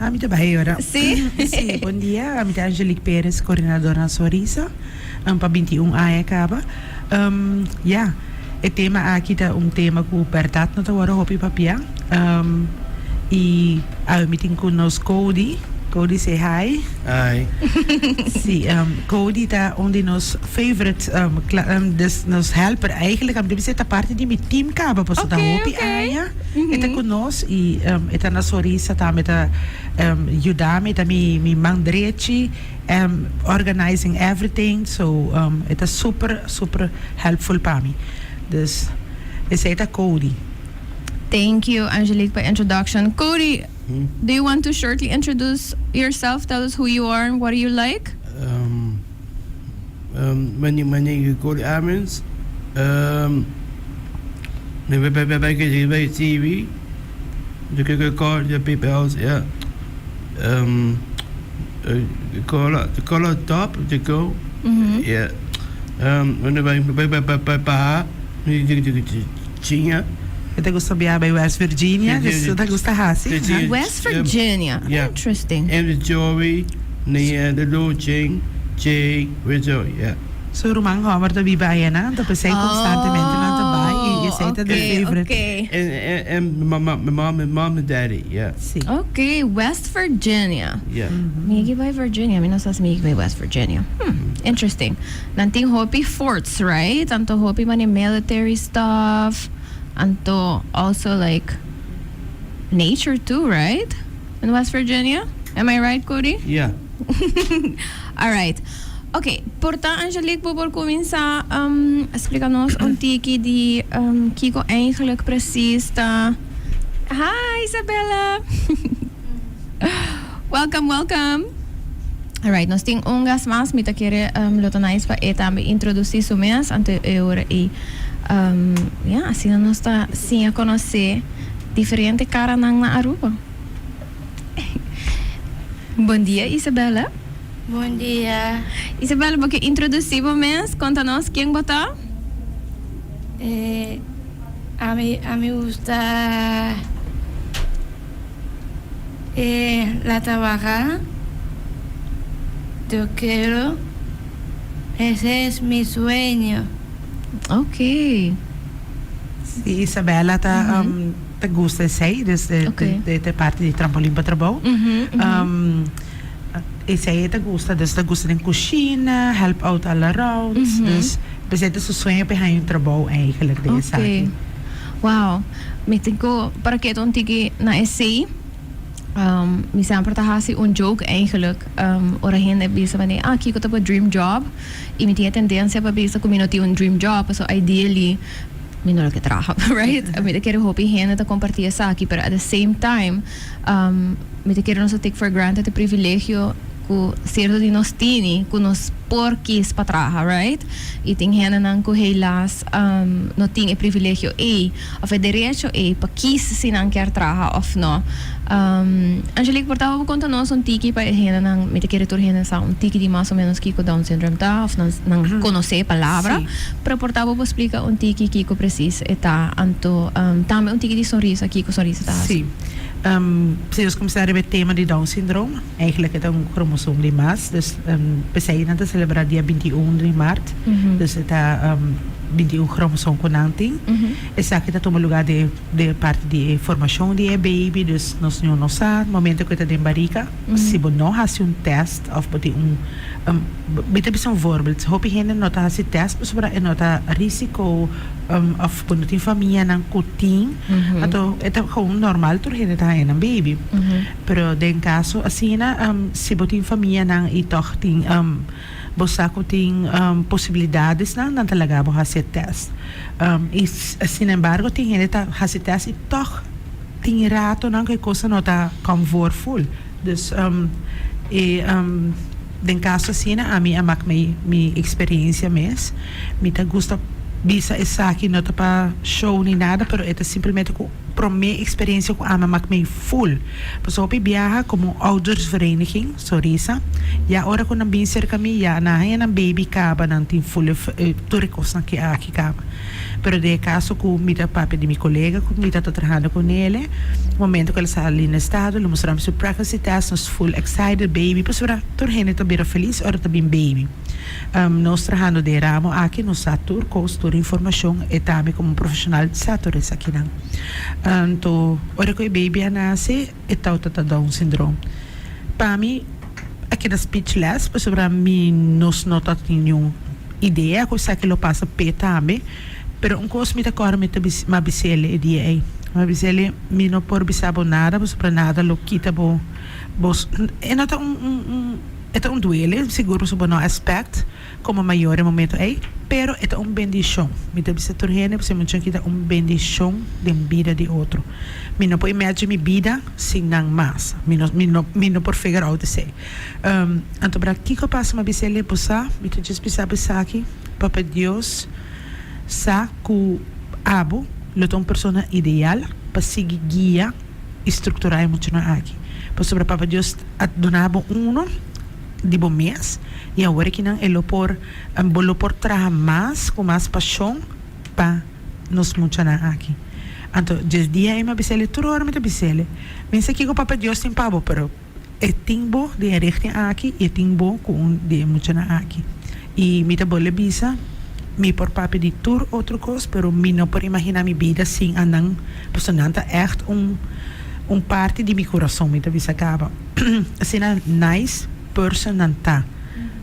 Ami ta bai ora. Si? Si, bon dia. Ami ta Angelique Perez, coordinador na Sonrisa pa 21 aña caba. Ya, e tema aki ta un tema cu berdad no ta worde hopi papia. Y awe mi tin cu nos Cody. Cody say hi. Hi. Si, Cody ta un di nos favorite, dus nos helper eigenlijk. Ami ta bisa e ta parti di mi team caba pasobra ta hopi aña e ta cu nos y e ta na Sonrisa tambe ta yuda mi, ta mi man drechi. Organizing everything so e ta super super helpful pa mi dus esey ta Cody. Thank you Angelique pa introduction. Cody, do you want to shortly introduce yourself, tell us who you are and what you like? My name is Cody Arends. Mi bai TV, de car, de PPL's, ja. De color, de color top, de go. Ja. Bai baha, Virginia. E ta gusta biaha bai West Virginia, dus e ta gusta hasi. West Virginia, interesting. En de Joey, de Lojing, Jay, Rizzo, ja. Su ruman homber ta biba ayanan, ta pesey constantemente nan ta bai y esey ta de favorite. En mi mom, mi mom and daddy, yeah. Si. Ok, West Virginia. Yeah. Mi ki bai Virginia, mi no sa si mi ki bai West Virginia. Interesting. Nan tin hopi forts, right? Anto hopi mane military stuff, anto also like nature too, right? In West Virginia? Am I right, Cody? Yeah. Alright. Ok, por ta Angelique bo por cuminsa splica nos un tiki di kico eigenlijk precies ta. Hi Isabella! Welcome, welcome! Alright, nos tin un gast mas, mi ta kere lo ta nice pa e tambe introduci su mes, anto e ora ey ya, asina nos ta siña conoce diferente caranan na Aruba. Bon dia Isabella. Bon dia. Isabella, bo ke introduci bo mes? Konta nos ken bo ta? Eh, ami, ami gusta eh, la trabaja. Yo quiero, ese es mi sueño. Ok. Si, Isabella ta ta gusta esey, dus de de parti di trampolin pa trabou. Esey e ta gusta, dus ta gusta den cushina, help out all around, dus esey ta su sueño pa e haña un trabou eigenlijk den esaki. Ok, wow, mi tin cu para keda un tiki na esey, mi semper ta haci un joke eigenlijk ora hende bisa pa mi, ah kico ta bo dream job? Y mi tin e tendencia pa bisa cu mi no tin un dream job, pasobra ideally mi no lo ke traha, right? Mi ta kere hopi hende ta comparti esaki, pero at the same time mi ta kere nos ta take for granted e privilegio cu cierto di nos tini cu nos por kies pa traha, right? Y tin hendenan cu helaas no tin e privilegio ey of e derecho ey pa kies si nan kier traha of no. Angelique, por ta bo conta nos un tiki pa e hendenan, mi ta kere tur hende sa un tiki di mas o menos kico Down syndrome ta of nan nan conoce e palabra, pero por ta bo por splica un tiki kico precies e ta, anto tambe un tiki di Sonrisa, kico Sonrisa ta haci. Si. Si nos cuminsa riba e tema di Down syndrome, eigenlijk e ta un kromosoom di mas, dus p'esei nan ta celebra dia 21 di maart, dus e ta 21 kromosoom cu nan tin. Esaki ta tuma lugar den e parti di e formashon di e baby, dus nos no no sa momento ku e ta den barika, si bo no hasi un test òf bo tin un, mi ta bisa un voorbeeld, hopi hende no ta hasi test pasobra e no ta risiko òf bo no tin famianan ku tin, anto e ta gewoon normal tur hende ta haña nan baby, pero den kaso asina si bo tin famianan i tòg tin. Bo sa ku tin posibilidadesnan, nan ta laga bo hasi e tèst. I sinembargo tin hende ta hasi tèst i tòg tin ratonan ku e kosnan no ta kòm voor ful. Dus e den kaso asina ami a mak mi mi eksperensia mes. Mi ta gusta bisa esaki no ta pa show ni nada pero e ta simplemente ku prome eksperensia ku ami a mak mi ful. Pasobra hopi biaha komo oudersvereniging. Sonrisa. Ya ora ku nan bin serka mi, ya nan haña nan baby kaba, nan tin ful e tur e kosnan ki aki kaba. Pero den e kaso ku mi ta papia di mi kolega ku mi ta ta trahando ku nele, momento ku el a sali na estado lo mustra mi su pregnancy test, nos full excited, baby, pasobra tur hende ta bira felis ora ta bin baby. Nos trahando den e ramo aki nos sa tur kos, tur informashon, e tambe komo un profeshonal sa tur esakinan. Anto ora ku e baby a nase e tawata ta Down syndroom. Pa mi a keda speechless pasobra mi nos no ta tin niun idea ku esaki lo pasa p'e tambe. Pero un kos mi ta kòrda mi ta bis mi a bis'el e dia ei. Mi a bis'el mi no por bisa bo nada pasobra nada lo kita bo bo e no ta un un un e ta un duele sigur pasobra bo no a expect komo mayor e momento ei pero e ta un bendishon. Mi ta bisa tur hende pasobra mucha aki ta un bendishon den bida di otro. Mi no por imagine mi bida sin nan mas. Mi no mi no mi no por figure out esei. Anto bra kiko a pasa mi a bisa el'e bo sa mi ta djis bisa bo esaki Papa Dios sa ku abo lo ta un persona ideal pa sigui guia i strukturá e muchanan aki pasobra Papa Dios a duna bo uno di bo mes i awor akinan e lo por bo lo por traha mas ku mas pashon pa nos muchanan aki. Anto djes dia ei mi a bisa el'e tur ora mi ta bisa el'e mi sa kiko Papa Dios tin pa bo pero E tin bo den e richting aki y e tin bo cu un di e muchanan aki. Y mi ta bolbe bisa, mi por papia di tur otro cos, pero mi no por imagina mi bida sin anan, pasobra nan ta echt un un parti di mi curason, mi ta bisa caba. Asina nice person nan ta.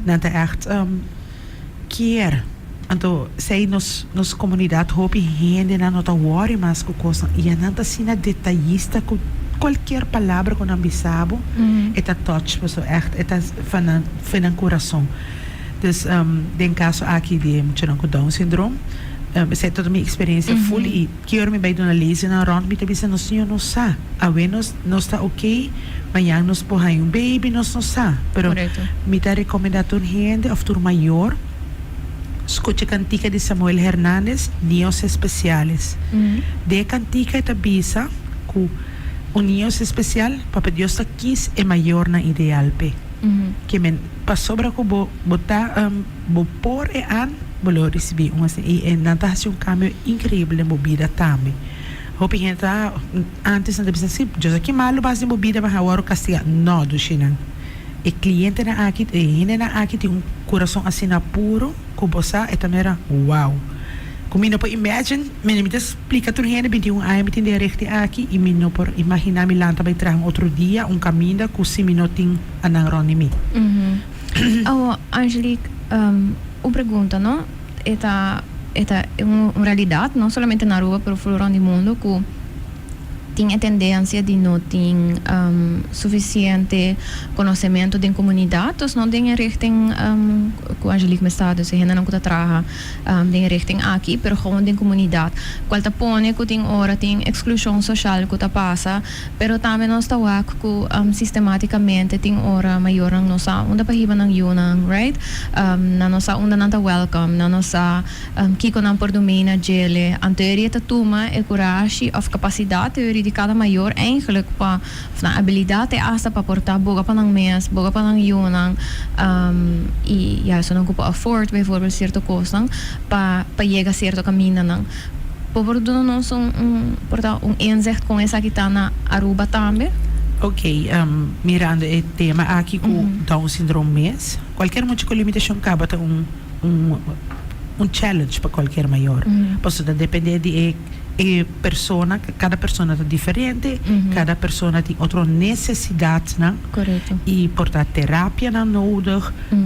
Nan ta echt kier. Anto esei nos nos comunidad hopi hendenan no ta worry mas cu cosnan y anan ta asina detayista cu cualkier palabra cu nan bisa bo e ta touch bo so echt e ta van nan fen nan curason. Dus den caso aki di e muchanan cu down syndroom esei ta mi experiencia full y ki ora mi bay duna lezennan rond mi ta bisa nos señor no sa awe nos nos ta ok mañan nos por haña un baby nos no sa pero mi ta recomenda tur hende of tur mayor Scucha cantica di Samuel Hernandez, Niños Especiales. Den e cantica e ta bisa cu un niños especial, Papa Dios ta kies e mayornan ideal p'e. Ke men pasobra cu bo bo ta bo por e an, bo lo ricibi un asina. Y e nan ta haci un cambio increibel den bo bida tambe. Hopi hende ta antes nan ta bisa si, Dios a ki malo bas den bo bida pa awor castiga. No, dushinan. E clientenan aki, e hendenan aki tin un curason asina puro cu bo sa e ta mira wow. Cu mi no por imagine, mi mi ta splica tur hende 21 aña mi tin den richting aki y mi no por imagina mi lanta bay traha un otro dia un caminda cu si mi no tin anan rond di mi. Awo Angelique, un pregunta no, e ta e ta un realidad no solamente na Aruba pero full rond di mundo cu tin e tendencia di no tin suficiente conocemento den comunidad, dus no den e richting cu Angelique mes ta, dus e hendenan cu ta traha den e richting aki, pero gewoon den comunidad, cual ta pone cu tin ora tin exclusion social cu ta pasa, pero tambe nos ta wak cu sistematicamente tin ora mayornan no sa unda pa hiba nan yunan, right? Nan no sa unda nan ta welcome, nan no sa. Kiko nan por domina djele? Anto e ria ta tuma e kurashi òf kapasidat teorie di kada mayor eigenlijk pa, òf nan abilidat te asta pa por ta boga pa nan mes, boga pa nan yunan, i ya esun nan ku por afford bijvoorbeeld sierto kosnan pa pa yega sierto kamindanan. Bo por duna nos un un por ta un inzicht kon esaki ta na Aruba tambe? Ok, mirando e tema aki ku Down syndroom mes, kualkier mucha ku limitashon kaba ta un. un un challenge pa cualkier mayor pasobra ta depende di e e persona cada persona ta diferente cada persona tin otro necesidadnan y por ta terapianan nodig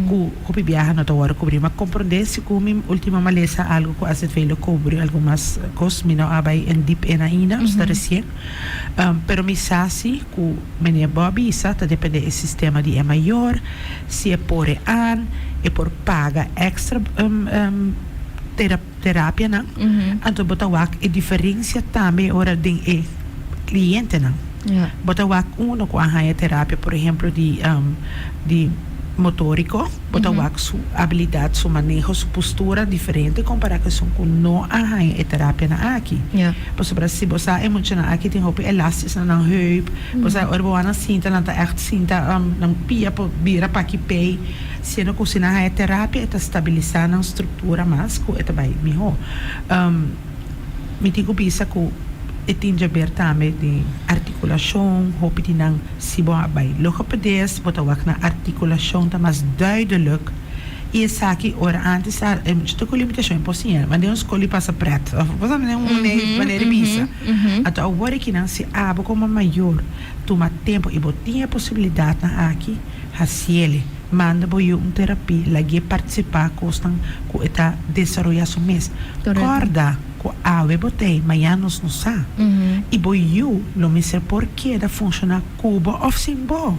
cu hopi biaha no ta worde cubri ma comprende si cu mi ultimo malesa algo cu azv lo cubri algo mas cos mi no a bay en diep en ainda ta recien pero mi sa si cu meneer bo a bisa ta depende e sistema di e mayor. Si e por e an, e por paga extra terapianan. Anto bo ta wak e diferencia tambe ora den e clientenan. Bo ta wak uno cu a haya terapia, por ehemplo, di di. Motorico, bo ta wak su habilidad, su maneho, su postura diferente compara cu esun cu no a haña e terapianan aki. Pasobra si bo sa e muchanan aki tin hopi elastis na nan heup, bo sa ora bo wak nan sinta nan ta echt sinta nan pia por bira paki pei, siendo cu si nan haña terapia e ta stabilisa nan structura mas cu e ta bay miho. Mi tin cu bisa cu e tin djaber tambe di articulacion, hopi di nan si bo a bay logopedist bo ta wak nan articulacion ta mas duidelijk y esaki ora antes a e mucha ta cu limitacion e por siña ma den un scol di pasa pret of bo sa den un manera di bisa anto awor aki nan si abo como mayor tuma tempo y bo tin e posibilidadnan aki haciele. Manda bo yu un terapia, lag'é partisipá kosnan ku e ta desaroyá su mes. Kòrda ku awe bo t'ei, mañan nos no sa. I bo yu lo mester por keda funshoná ku bo òf sin bo.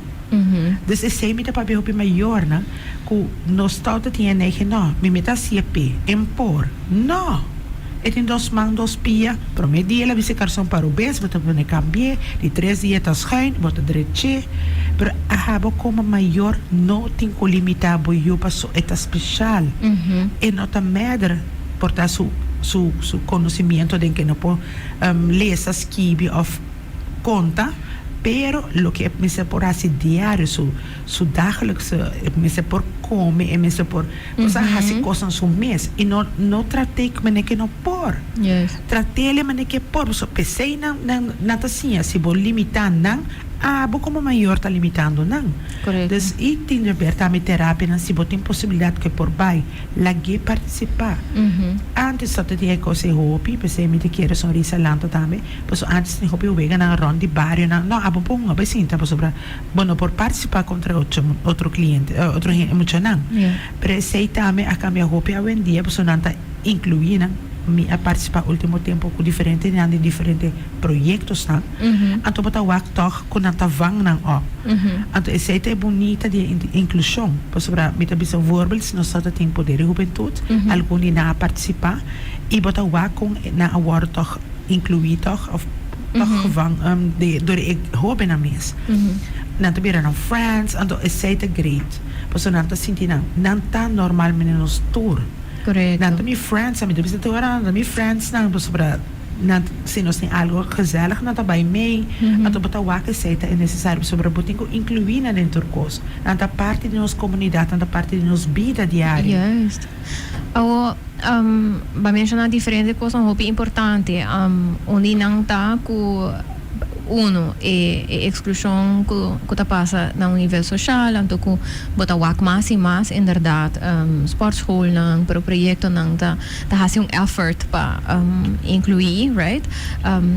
Dus esei mi ta papia hopi mayornan ku nos ta ota tin e neiging, no, mi mester hasié p'e, en por. No! E tin dos man, dos pia. Promé dia el a bisti karson pa robes, bo ta pone kambi'é. Di tres dia ta schuin, bo ta drech'é. Pero abo komo mayor no tin ku limitá bo yu paso e ta speshal. E no ta mèder por ta su su su konosimiento den ke no por lesa, skibi òf konta, pero loke e mester por hasi diario, su su dagelijkse, e mester por kome, e mester por. Nos a hasi kosnan su mes i no no trat'é ku manera ke no por. Trat'é manera ke por. Pasobra p'esei nan nan nan ta siña si bo limitá nan, abo komo mayor ta limitando nan. Dus i tin di ber tambe terapianan si bo tin posibilidat ku e por bai, lag'é partisipá. Antes ta tin e kos ei hopi, p'esei mi ta kere Sonrisa lanta tambe, pasobra antes tin hopi weganan rònt di barionan, no abo por hunga bai sinta pasobra. Bo no por partisipá kontra otro kliente, otro hende, muchanan. Pero esei tambe a kambia hopi awendia pasobra nan ta inkluí nan. Mi a partisipá último tempu ku diferente nan den diferente proyektosnan. Anto bo ta wak tòg ku nan ta vang nan òp. Anto esei ta e bunita di e inklushon. Pasobra mi ta bisa voorbeeld si nos tabata tin Poder di Hubentut, algun di nan a partisipá i bo ta wak kon nan a wòrdu tòg inkluí tòg òf tòg gevang dor e hóbennan mes. Nan ta bira nan friends, anto esei ta great. Pasobra nan ta sinti nan, nan ta normal manera nos tur. Nan ta mi friends, mi ta bisa tur ora nan ta mi friends nan pasobra nan si nos tin algo gezellig nan ta bai mee. Anto bo ta wak esei ta e nesesario pasobra bo tin ku inkluí nan den tur kos. Nan ta parti di nos komunidat, nan ta parti di nos bida diario. Juist. Awo, bo a menshoná diferente kosnan hopi importante. Un di nan ta ku, uno, e e eksklushon ku ku ta pasa na un nivel soshal, anto ku bo ta wak mas i mas inderdat sportschoolnan, pero proyektonan ta ta hasi un effort pa inkluí, right?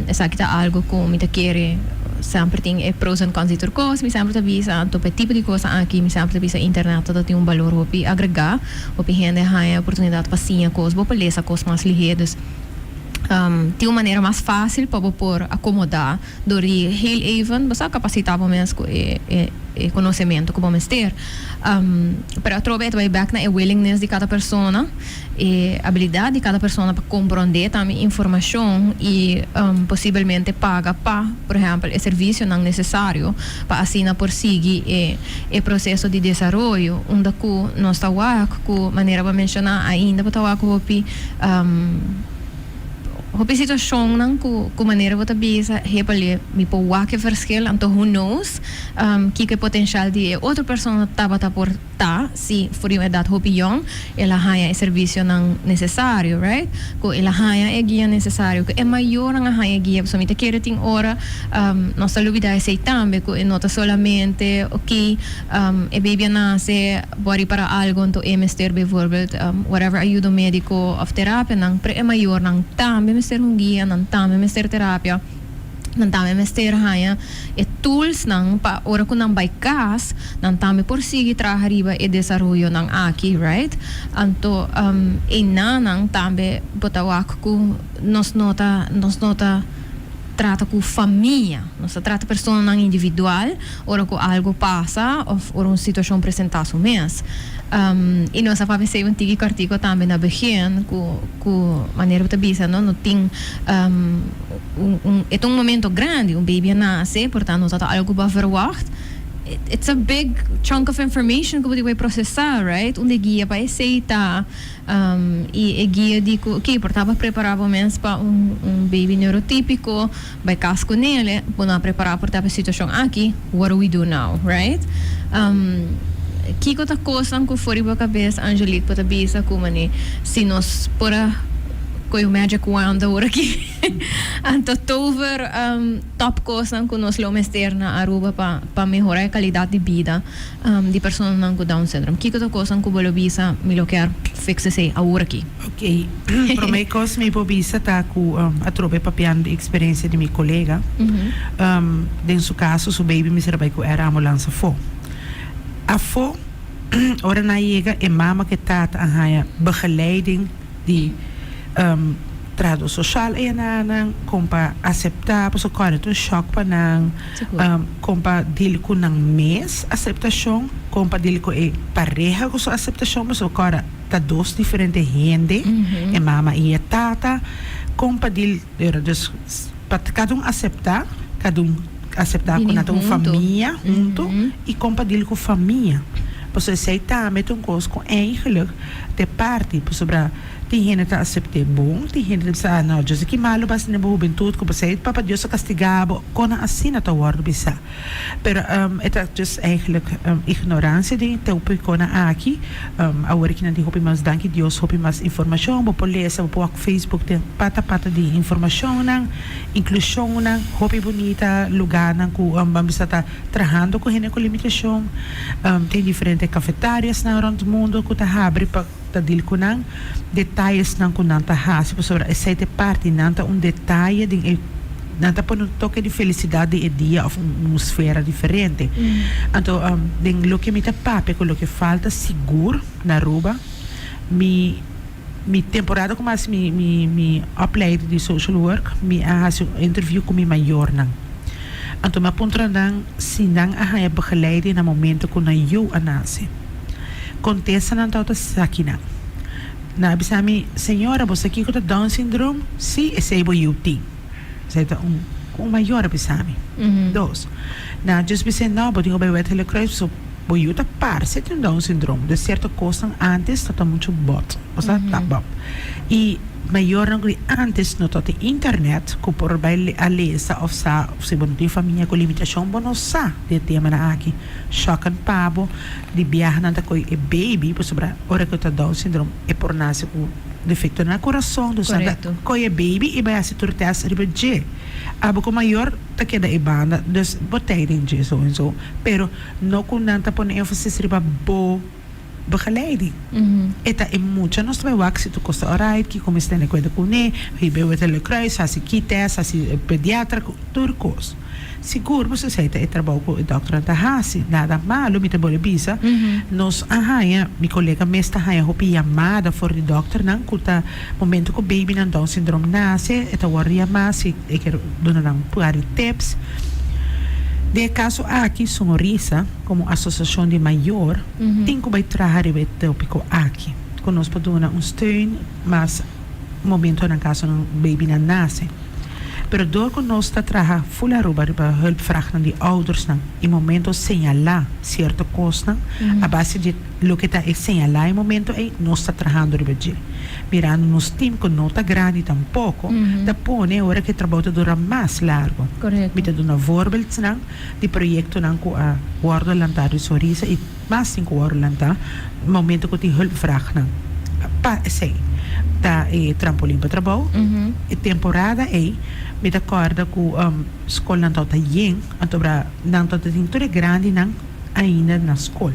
Esaki ta algu ku mi ta kere semper tin e pros en cons di tur kos. Mi semper ta bisa, anto pa e tipo di kosnan aki mi semper ta bisa internet ta tin un balor hopi agregá. Hopi hende haña oportunidat pa siña kos, bo por lesa kos mas lihé, dus tin un manera mas fásil pa bo por akomodá dor di heel even bo sa kapasitá bo mes ku e e konosementu ku bo mester. Pero atrobe e ta bai bèk na e willingness di kada persona. E abilidat di kada persona pa komprondé tambe informashon i posibelmente paga pa, por ehèmpel, e servisionan nesesario pa asina por sigui e e proseso di desaroyo, unda ku nos ta wak ku manera bo a menshoná ainda bo ta wak hopi hopi situashonnan ku ku manera bo ta bisa hepale mi por wak e verschil anto who knows kiko e potenshal di e otro persona tabata por Ta si for di un edat hopi yong el a haña e servisionan nesesario, right? Ku el a haña e guia nesesario, ku e mayornan a haña e guia. Pasobra mi ta kere tin ora nos ta lubidá esei tambe, ku e no ta solamente oké e baby a nase, bo a ripará algu anto e mester bijvoorbeeld whatever ayudo médiko òf terapianan, pero e mayornan tambe mester un guia, nan tambe mester terapia. Nan tambe mester haña e toolsnan pa ora ku nan bai kas, nan tambe por sigui traha riba e desaroyonan aki, right? Anto einanan tambe bo ta wak ku nos no ta nos no ta trata ku famia, nos ta trata personanan individual ora ku algu pasa òf ora un situashon presentá su mes. I nos a papia esei un tiki kòrtiku tambe na begin ku ku manera bo ta bisa no no tin. Un, un, e ta un momento grandi, un baby a nace, por tanto no ta algo cu bo a verwacht. It's a big chunk of information ku bo tin ku bai prosesá, right? Unda e guia pa esei ta? I e guia di ku, oké, por ta bo a prepará bo mes pa un un baby neurotípiko, bai kas ku nele, bo no a prepará por ta pa e situashon aki, what do we do now, right? Kiko ta kosnan ku for di bo kabes, Angelique, bo ta bisa ku mane si nos por a kohe un magic wand awor aki, anto tover Top kosnan ku nos lo mester na Aruba pa pa mehora e kalidat di bida di personanan ku Down syndrome. Kiko ta kosnan ku bo lo bisa mi lo kier fix esei awor aki? Ok, prome kos mi por bisa ta ku atrobe papiando di eksperensia di mi kolega, den su kaso su baby mester a bai ku era ambulans afó. Afó ora nan a yega e mama ku e tata a haña begeleiding di trahador social enanan kon pa acepta pasobra kòrda ta un shock pa nan kon pa deal ku nan mes aceptacion kon pa deal ku e pareha ku su aceptacion pasobra kòrda ta dos diferente hende e mama i e tata kon pa deal dus pa kada un acepta kada un acepta ku nan ta un famia hunto i kon pa deal ku famia pasobra esei tambe ta un kos ku eigenlijk te parti pasobra tin hende ta asept'é bon, tin hende ta bisa, ah no, djos ki malu basa den bo hubentut ku pasei papa Dios a kastigá bo, konan asina ta wòrdu bisá. Pero e ta djos eigentlik ignoransia den e tópikonan aki. Awor aki nan tin hopi mas, danki Dios, hopi mas informashon, bo por lesa, bo por wak Facebook den pata pata di informashonnan, inklushonnan, hopi bunita lugánan ku ban bisa ta trahando ku hende ku limitashon. Tin diferente kafetariasnan rònt mundu ku ta habri pa ta deal ku nan, detayesnan ku nan ta hasi pasobra esei ta e parti, nan ta un detaye den e nan ta pone un toke di felisidat den e dia òf un sfera diferente. Anto den loke mi ta papia ku loke falta sigur na Aruba mi mi temporada ku mi a hasi mi mi mi opleiding di social work mi a hasi un interview ku mi mayornan. Anto mi a puntra nan si nan a haña begeleiding na momento ku nan yu a nase. Kontesta nan tabata esaki nan. Nan a bisa mi, Señora, bo sa kiko ta Down syndroom? Sí, esei bo yu tin. Esei ta un ku un mayor a bisa mi. Dos, nan a djis bis'é, No, bo tin ku bai Wet Gele Kruis pasobra bo yu ta parse tin Down syndroom. Dus sierto kosnan ántes tabata muchu bòt. Bo sa, ta bòt. I mayornan ku di ántes no tabatin internet ku por bai a lesa òf sa, òf si bo no tin famia ku limitashon, bo no sa di e temanan aki. Shòkant pa bo. Di biaha nan ta koy e baby pasobra ora ku ta down syndrome e por nase ku defecto na kurason dus nan ta koy e baby i bai hasi tur test riba dje abo ku mayor ta keda e banda dus bo tei den dje so en so pero no ku nan ta pone enfasis riba bo begeleiding e ta e mucha nos ta bai wak si tur kos ta orait kiko mester tene kuenta kune hiba e wetele kruis hasi ki test hasi pediatra tur kos. Sigur bo esei ta e trabou ku e dòkternan ta hasi. Nada malu, mi ta bolbe bisa. Nos a haña, mi kolega mes ta haña hopi yamada for di dòkternan ku ta momento ku babynan Down syndroom nase, e ta wòrdu yamá si e kier duna nan un par di tips. Den e kaso aki, Sonrisa komo asosiashon di mayor tin ku bai traha riba e tópiko aki, ku nos por duna un steun mas momentonan kasonan babynan nase. Pero dor ku nos ta traha ful Aruba riba hulpvraagnan di oudersnan i momento señalá sierto kosnan, a base di loke ta e señalá e momento ei, nos ta trahando riba dje. Mirando nos team ku no ta grandi tampoko, ta pone ora ku e trabou ta dura mas largu. Mi ta duna voorbeeldsnan di proyektonan ku a wòrdu lantá di Sonrisa i mas tin ku wòrdu lantá momento ku tin hulpvraagnan. Pa esei ta e trampolin pa trabou. E temporada ei mi ta kòrda ku skolnan tabata yen, anto bra nan tabata tin tur e grandinan ainda na skol.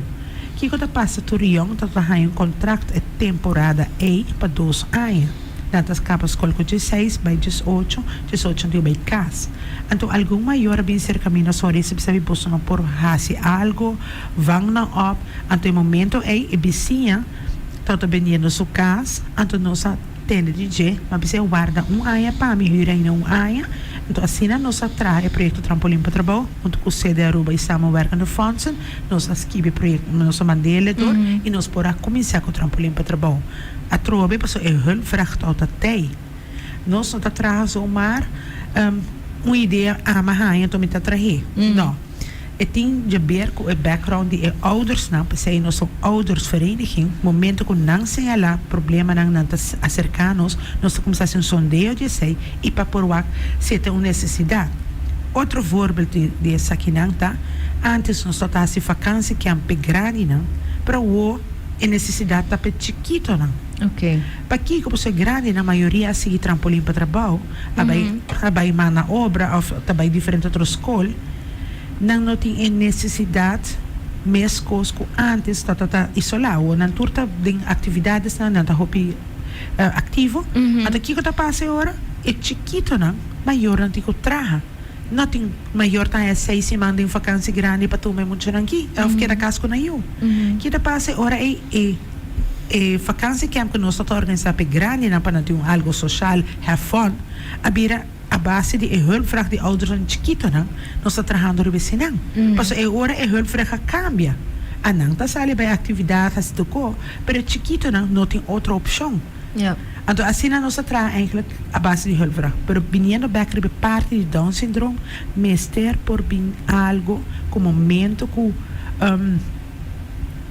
Kiko ta pasa tur yòn tabata haña un kontrakt e temporada ei pa dos aña. Nan ta skapa skol ku dieseis bai diesocho, diesocho nan tin ku bai kas. Anto algun mayor a bin serka mi na Sonrisa bisa mi boso no por hasi algo, vang nan op. Anto e momento ei e bisiña tabata bendiendo su cas, anto nos a tende di dje, m'a bis'é warda un aña pa mi huur ainda un aña, anto asina nos a traha e proyecto Trampolin pa Trabou hunto cu Sede Aruba y Samenwerkende Fondsen, nos a skibi e proyecto, nos a mand'é door y nos por a cuminsa cu Trampolin pa Trabou atrobe pasobra e hulpvraag tabata tey. Nos no ta traha zomaar un idea ama haña anto mi ta trah'é, no. E tin di haber ku e background di e oudersnan, p'esei nos ta un oudersvereniging, momento ku nan señalá problemanan nan ta aserká nos, nos ta kuminsá hasi un sondeo di esei i pa por wak si e ta un nesesidat. Otro voorbeeld di di esakinan ta, antes nos tabata hasi vakansiecamp p'e grandinan, pero awor e nesesidat ta p'e chikitonan. Pakiko? Pasobra e grandinan mayoria a sigui trampolin pa trabou, a bai a bai manda obra òf ta bai diferente otro skol. Nan no tin e nesesidat meskos ku ántes ta ta isolá. Awor nan tur ta den aktividadesnan, nan ta hopi aktivo. Anto kiko ta pasa e ora? E chikitonan, mayornan tin ku traha. No tin mayor ta haña seis siman den vakansi grandi pa tuma e muchanan aki òf keda kas ku nan yu. Ki ta pasa e ora ei? E e vakansiekamp ku nos ta ta organisá pa e grandinan pa nan tin un algu soshal, have fun, a bira. A base di e hulpvraag di oudernan chikitonan, nos ta trahando riba eseinan. Pasobra e ora e hulpvraag a kambia, a nan ta sali bai aktividat, hasi tokó, pero e chikitonan no tin otro opshon. Anto asina nos ta traha eigenlijk a base di hulpvraag. Pero biniendo bèk riba e parti di Down syndroom, mester por bin algo ku momento ku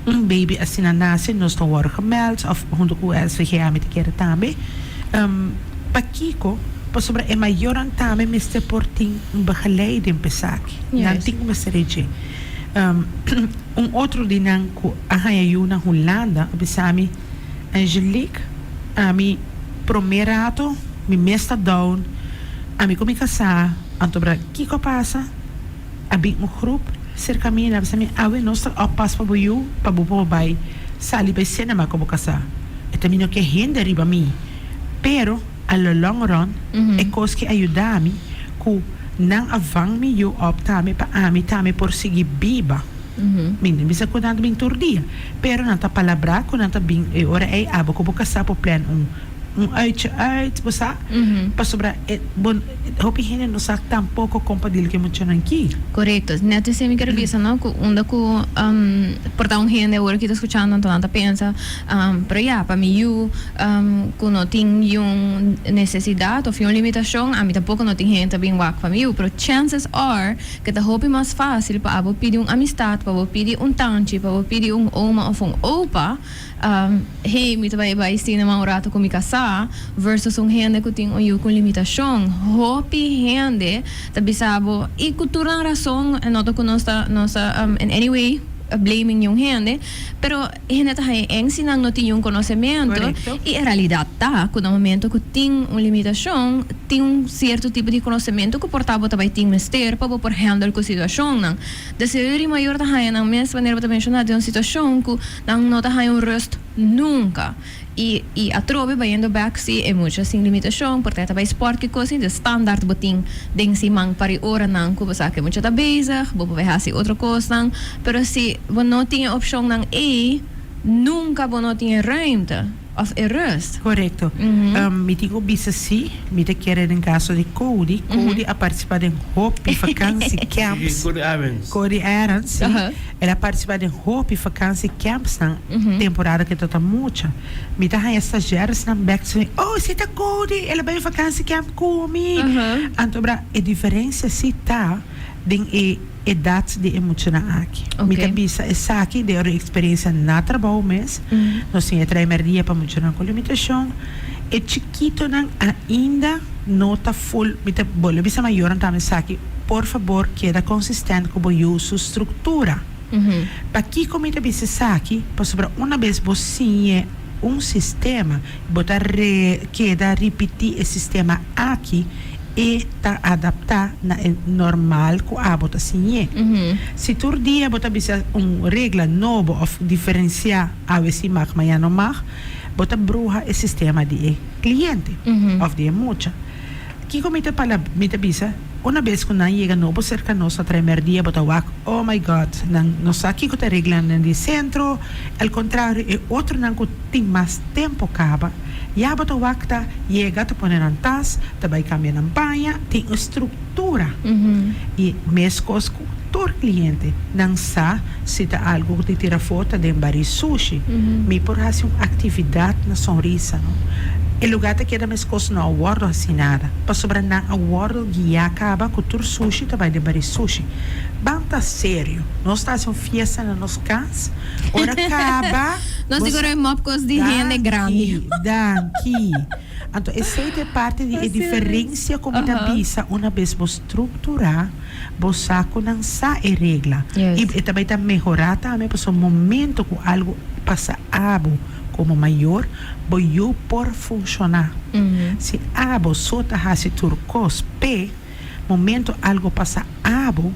un baby asina nase nos ta wòrdu gemeld òf huntu ku SVGA mi ta kere tambe. Pakiko? Pasobra e mayornan tambe mester por tin un begeleiding pa esaki. Nan tin ku mester e dje. Un otro di nan ku a haña yu na Hulanda a bisa mi, Angelique, ami promé rato mi mes ta down, ami ku mi kasá, anto bra kiko a pasa? A bin un grup serka mi i a bisa mi, Awe nos ta oppas pa bo yu pa bo por bai sali bai sinema ku bo kasá. E ta mi no ke hende riba mi, pero a lo long run e kos ke a yuda mi ku nan a vang mi yu op tambe pa ami tambe por sigui biba. Mi no bisa ku nan ta bin tur dia, pero nan ta palabrá ku nan ta bin e ora ei abo ku bo kasá por plan un Un uitje uit, bo sa? Pasobra e bo hopi hende no sa tampoco con pa deal cu e muchanan aki. Corecto. Net esei mi ker bisa, no? Cu unda cu por ta un hende awor aki ta scuchando anto nan ta pensa, pero ya, pa mi yu cu no tin yun necesidad of yun limitacion, ami tampoco no tin hende ta bin wak pa mi yu. Pero chances are cu ta hopi mas facil pa abo pidi un amistad, pa bo pidi un tanchi, pa bo pidi un oma of un opa, Hey, mi ta bai bai cinema un rato cu mi casa versus un hende cu tin un yu cu un limitacion. Hopi hende ta bisa bo, y cu tur nan razon, e no ta cu nos ta, nos ta in any way blaming niun hende, pero hende ta haña eng si nan no tin niun conocemento. Y e realidad ta cu na momento cu tin un limitacion, tin un cierto tipo di conocemento cu por ta bo ta bai tin mester pa bo por handle cu situacionnan. De señor y mayor ta haña nan mes, manera bo ta menciona, den un situacion cu Nan no ta haña un rust nunca. Y y atrobe bayendo bek si e mucha sin limitacion por ta e ta bay sport ki cos de standaard bo tin den siman par e oranan cu bo sa cu e mucha ta bezig, bo por bay haci otro cosnan, pero si bo no tin e opcionnan ey nunca bo no tin e ruimte. Of e rust. Korekto. Mi tin ku bisa si, mi ta kere den kaso di Cody. Cody a partisipa den hopi vakansi camps. Cody Arends. Cody Arends, si. El a partisipa den hopi vakansi campsnan temporada ku e tabata mucha. Mi ta haña stagiairesnan bek ta bisa, Oh, esei ta Cody! El a bai vakansi camp ku mi. Anto bra, e diferensia si ta den e edat di e muchanan aki. Mi ta bisa esaki den ora eksperensia na trabou mes. Nos tin e trae merdia pa muchanan ku limitashon. E chikitonan ainda no ta ful. Mi ta bolbe bisa mayornan tambe esaki, por fabor keda konsistent ku bo yu su struktura. Pakiko mi ta bisa esaki? Pasobra una bes bo siñ'e un sistema, bo ta keda ripití e sistema aki, e ta adaptá na e normal ku abo ta siñ'é. Si tur dia bo ta bisa un regla nobo òf diferensiá awe si mag maña no mag, bo ta bruha e sistema di e kliente òf di e mucha. Kiko mi ta pala mi ta bisa, una bes ku nan yega nobo serka nos na trae dia bo ta wak, oh my God, nan no sa kiko ta e reglanan di sentro, al kontrario e otronan ku tin mas tempu kaba, Ya bo ta wak ta yega ta pone nan tas, ta bai kambia nan paña, tin un struktura. I meskos ku tur kliente, nan sa si ta algu ku tin tira afó ta den bari sushi. Mi por hasi un aktividat na Sonrisa, no. E lugá ta keda meskos no a wòrdu hasi nada, pasobra nan a wòrdu guiá kaba ku tur sushi ta bai den bari sushi. Ban ta serio, nos ta hasi un fiesta na nos kas, ora kaba Nos bo sigur sa. e mòp kos di hende grandi. Danki, danki. Anto esei ta e parti di e diferensia ku mi ta bisa una bes bo strukturá bo sa ku nan sa e regla i e ta bai ta mehorá tambe pasobra momento ku algu pasa abo komo mayor bo yu por funshoná. Si abo so ta hasi tur kos p'e momento algu pasa abo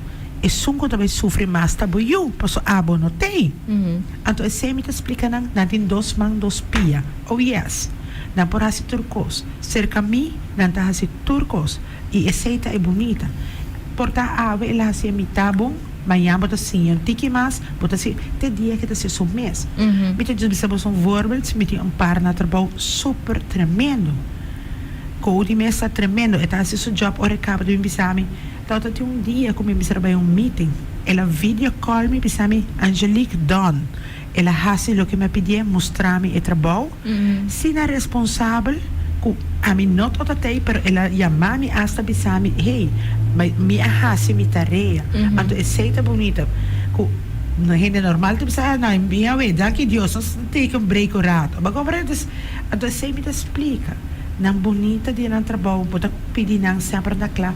esun ku ta bai sufri mas ta bo yu pasobra abo no t'ei. Anto esei mi ta splika nan, nan tin dos man dos pia. Oh yes! Nan por hasi tur kos. Serka mi nan ta hasi tur kos. I esei ta e bunita. Por ta awe el a hasi e mitá bon, mañan bo ta siña un tiki mas, bo ta si te dia ke ta hasi su mes. Mi ta djis bisa boso un voorbeeld, mi tin un par na trabou super tremendo. Cody mes ta tremendo, e ta hasi su job ora e kaba ta bin bisa mi, Tawata tin un dia ku mi mester a bai un meeting, el a video call mi bisa mi, Angelique, done. El a hasi loke mi a pidié, mustra mi e trabou. Sina responsabel ku ami no tabata tei, pero el a yama mi asta bisa mi, Hey, mi a hasi mi tarea. Anto esei ta bunita ku no hende normal ta bisa, Ah, no, mi a wei, danki Dios, nos take un break un rato. Bo a komprende? Dus, anto esei mi ta splika. Nan bunita di nan trabou, bo ta pidi nan semper na kla,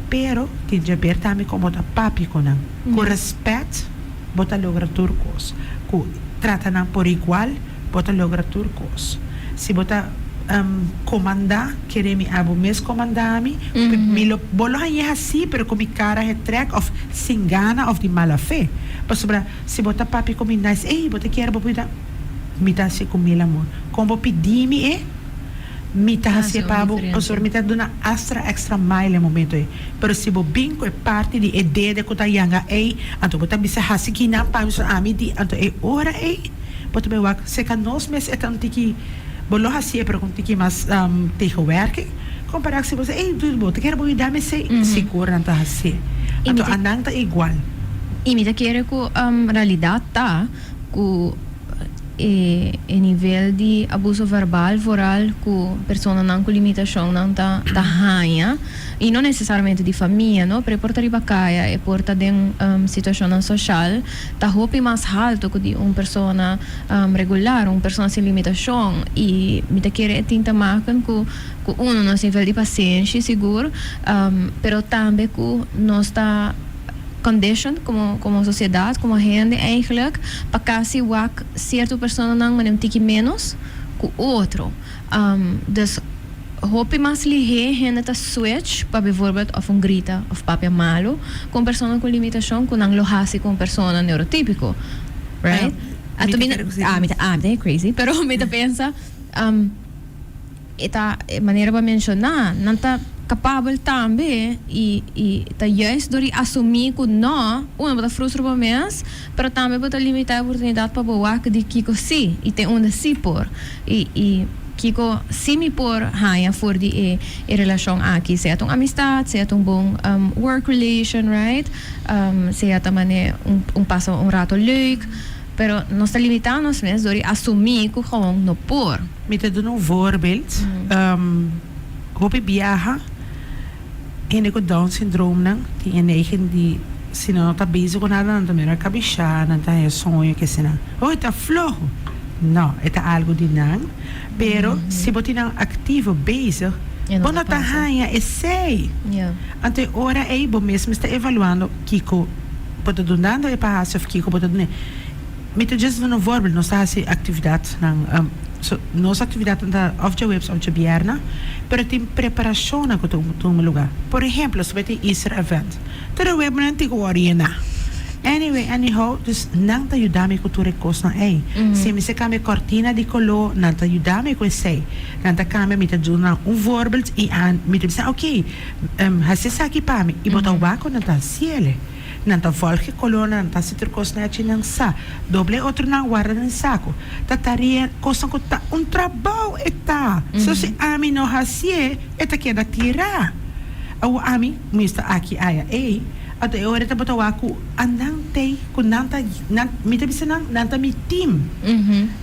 pero tin djaber tambe kon bo ta papia ku nan, ku rèspèt. Bo ta logra tur kos. Ku trata nan por igual, bo ta logra tur kos. Si bo ta komandá, kere mi abo mes komandá mi, mi lo, bo lo hañ'é hasí, pero ku mi kara getrèk òf sin gana òf di mala fe. Pasobra si bo ta papia ku mi nice, ey, bo ta kier bo pida, mi ta hasié ku mil amor. Kon bo pidi mi e, mi ta hasié pa bo, pasobra mi ta duna astra extra mile e momento ei. Pero si bo bin ku e parti di e dede ku ta yanga ei, anto bo ta bisa hasi kinan pa mi, so ami di, anto e ora ei bo ta bai wak seka nos mes e ta un tiki, bo lo hasié pero ku un tiki mas tegenwerking, kompará ku si bo bisa, ey dude bo ta kere bo yuda mi esei, sigur nan ta hasié. Anto anan ta igual. I mi ta kere ku realidat ta ku E e nivel di abuso verbal vooral ku personanan ku limitashonnan ta ta haña i no nesesariamente di famia no pero e por ta riba kaya e por ta den situashonnan soshal ta hopi mas haltu ku di un persona regular un persona sin limitashon i mi ta kere e tin ta maken ku ku uno nos nivel di pasenshi sigur pero tambe ku nos ta condition como como sociedad como hende eigenlijk pa casi wak cierto personanan mane un tiki menos cu otro dus hopi mas lihe hende ta switch pa bijvoorbeeld of un grita of papia malo cu un persona cu limitacion cu nan lo haci cu un persona neurotipico right Mi ta kere cu si. Ah mi ta ah mi ta crazy pero mi ta pensa. E ta e manera bo a menshoná, nan ta kapabel tambe i i ta juist dor di asumí ku nò, uno bo ta frustra bo mes, pero tambe bo ta limitá e oportunidat pa bo wak di kiko sí i te unda sí por i i kiko sí mi por haña for di e e relashon aki, sea ta un amistat, sea ta un bon work relation, right, sea ta manera un un pasa un rato leuk, pero nos ta limitá nos mes dor di asumí ku gewoon no por. Mi ta duna un voorbeeld. Hopi biaha hende ku Down syndroomnan tin e neiging di si nan no ta bezig ku nada nan ta mira kabishá, nan ta haña soño kesina. Oh e ta floho. No, e ta algu di nan. Pero si bo tin nan aktivo bezig bo no ta haña esei. Anto e ora ei bo mes mester evaluando kiko bo ta dunando e pa hasi òf kiko bo ta dun'é. Mi ta djis duna un voorbeeld, nos ta hasi actividadnan, so nos actividadnan ta of djaweps of djabierna, pero tin preparacionnan cu ta tuma lugar. Por ehemplo, si bo tin Easter event, tur e webnan tin cu worde yena. Anyway, anyhow, dus nan ta yuda mi cu tur e cosnan ey. Si mi mester cambia cortina di color, nan ta yuda mi cu esey. Nan ta cambia, mi ta duna nan un voorbeeld y mi ta bisa, ok, haci esaki pa mi, y bo ta wak cu nan ta haciele. Nan ta volg e kolónan, nan ta hasi tur kos nechi, nan sa doble e otronan, warda den saku. Ta taria kosnan ku ta un trabou e ta. So si ami no hasié, e ta keda tirá. Awor ami mi sta aki aya ei, anto e ora e tabata wak ku a nan tei, ku nan ta, nan, mi ta bisa nan, nan ta mi tim.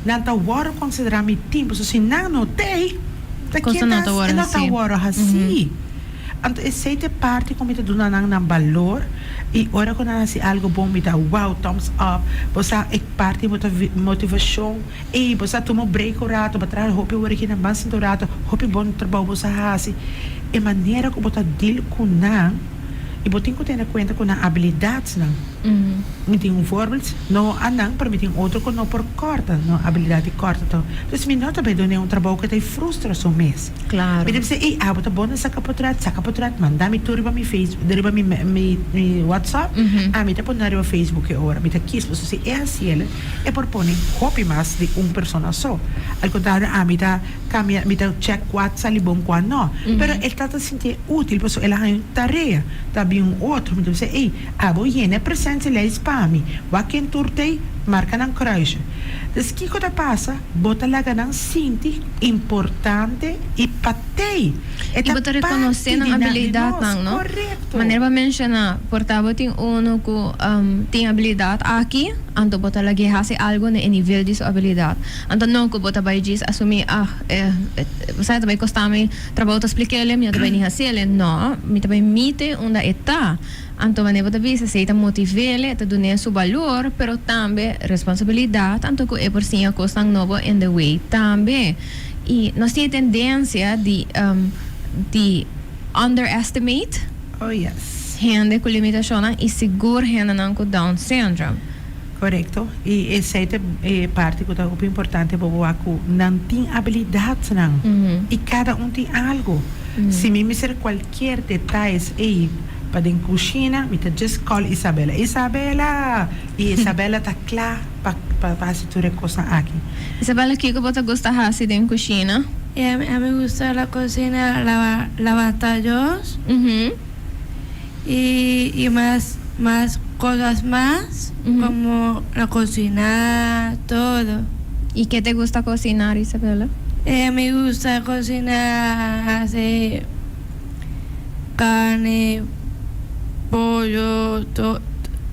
Nan ta wòrdu konsiderá mi tim, pasobra si nan no tei. Ta Cosa ken no ta ta wòrdu no ta hasí. wòrdu hasí. Anto esei ta e parti ku mi ta duna nan nan balor i ora ku nan hasi algu bon mi ta wow thumbs up bo sa e parti motivashon ey bo sa tuma un break un rato bo traha hopi ora aki nan ban sinta un rato hopi bon trabou bo sa hasi e manera ku bo ta deal ku nan i bo tin ku tene kuenta ku nan abilidatnan. Mi tin un voorbeeld, no a nan, pero mi tin otro ku no por kòrta, no abilidat di kòrta to. Dus mi no ta bai dun'é un trabou ku ta e frustra su mes. Claro. Mi ta bisa, ey, abo ta bon na saka potret, saka potret, manda mi tur riba mi Facebook, riba mi mi mi WhatsApp, ami ta pone riba Facebook e ora. Mi ta kies pasobra si e hasiel, e por pone hopi mas di un persona so. Al kontrario, ami ta kambia, mi ta check kua sali bon, kua no. Pero e ta ta sintié útil pasobra el a haña un tarea. Ta bin un otro, mi ta bisa, ey, Abo yena e presentielijst pa mi. Wak ken tur t'ei, marka nan kruisje. Dus kiko ta pasa? Bo ta laga nan sinti importante i pa t'ei. E I ta bo ta rekonosé parti nan di nan, di nos. abilidatnan, no? Korekto. Manera bo a menshoná, por ta bo tin unu ku tin abilidat aki, anto bo ta lag'é hasi algu na e nivel di su abilidat. Anto no ku bo ta bai djis asumí, ah, e, sa ta bai kosta mi trabou ta splik'é, mi no ta bai ni hasiel. No, mi ta bai mite unda e ta. Anto manera bo ta bisa esei ta motiv'el, ta dun'é su balor, pero tambe responsabilidat, anto ku e por siña kosnan nobo in the way tambe. I nos tin e tendensia di di underestimate Oh yes. hende ku limitashonnan i sigur hendenan ku Down syndrome. Korekto. I esei ta e parti ku ta hopi importante pa bo wak ku nan tin abilidatnan i kada un tin algu. Si mi mester kualkier detayes ei pa den kushina mi ta just call Isabella, Isabella! I Isabella ta kla pa pa hasi tur e kosnan aki. Isabella kiko bo ta gusta hasi den kushina? A mi gusta la cocina lava lava tayos y y mas mas cosas mas como la cocina todo. Y ke te gusta cocinar Isabella? Mi gusta cocina hace carne, pollo,